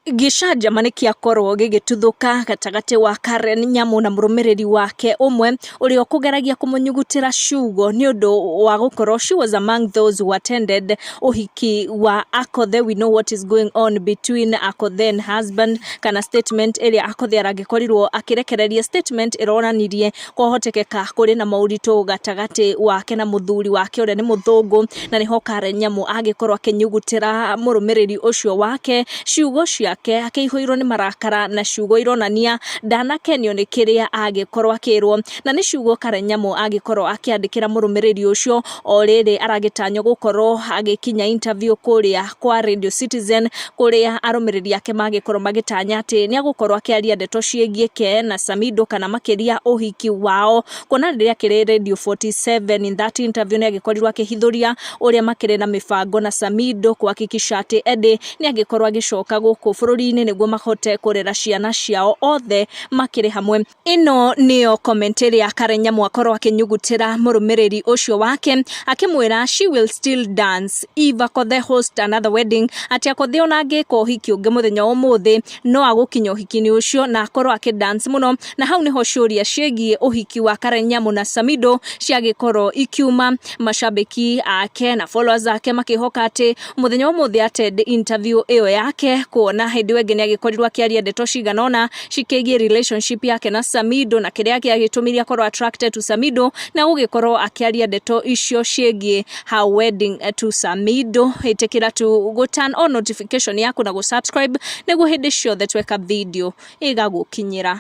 Gĩcanjama nĩ kĩakorwo gĩgĩtuthũka gatagatĩ wa Karen Nyamu na mũrũmĩrĩri wake ũmwe ũrĩa ũkũgeragia kũmũnyugutĩra ciugo nĩ ũndũ wa gũkorwo she was among those who attended ũhiki wa Akothe. We know what is going on between Akothe and husband, kana statement ĩrĩa Akothe aragĩkorirwo akĩrekereria, statement ĩronanirie kwahotekeka kũrĩ na moritũ gatagatĩ wake na mũthuri wake ũrĩa nĩ mũthũngũ, na nĩho Karen Nyamu agĩkorwo akĩnyugutĩra mũrũmĩrĩri ũcio wake ciugo ciake akĩihũirwo nĩ marakara na ciugo ironania ndanakenio nĩ kĩrĩa agĩkorwo akĩrwo, na nĩ ciugo Karen Nyamu agĩkorwo akĩandĩkĩra mũrũmĩrĩri ũcio o rĩrĩ aragĩtanywo gũkorwo agĩkinya interview kũrĩa kwa Radio Citizen, kũrĩa arũmĩrĩri ake magĩkorwo magĩtanya atĩ nĩ agũkorwo akĩaria ndeto ciĩgiĩ ke na Samido kana makĩria ũhiki wao, kuona rĩrĩa akĩrĩ Radio 47 in that interview nĩ agĩkorirwo akĩhithũria ũrĩa makĩrĩ na mĩbango na Samido kuhakikisha atĩ Eddie nĩ agĩkorwo agĩcoka gũkũ bũrũri-inĩ nĩguo mahote kũrera ciana ciao othe makĩrĩ hamwe. Ĩno nĩyo comment ĩrĩa Karen Nyamu akorwo akĩnyugutĩra mũrũmĩrĩri ũcio wake akĩmwĩra she will still dance if Akothe host another wedding, atĩ Akothe ona angĩka ũhiki ũngĩ mũthenya wa ũmũthĩ no agũkinya ũhiki-inĩ ũcio na akorwo akĩ dance mũno. Na hau nĩho ciũria ciĩgiĩ ũhiki wa Karen Nyamu na Samido ciagĩkorwo ikiuma, mashabiki ake na followers ake makĩhoka atĩ mũthenya wa ũmũthĩ attend interview ĩyo yake, kuona hĩndĩ ĩyo ĩngĩ nĩ agĩkorirwo akĩaria ndeto cigana ũna cikĩgiĩ relationship yake na Samido na kĩrĩa gĩagĩtũmire akorwo attracted to Samido na gũgĩkorwo akĩaria ndeto icio ciĩgiĩ her wedding to Samido. Ĩtĩkĩra tu gũ turn on notification yaku na gũ subscribe nĩguo hĩndĩ ciothe tweka video ĩgagũkinyĩra.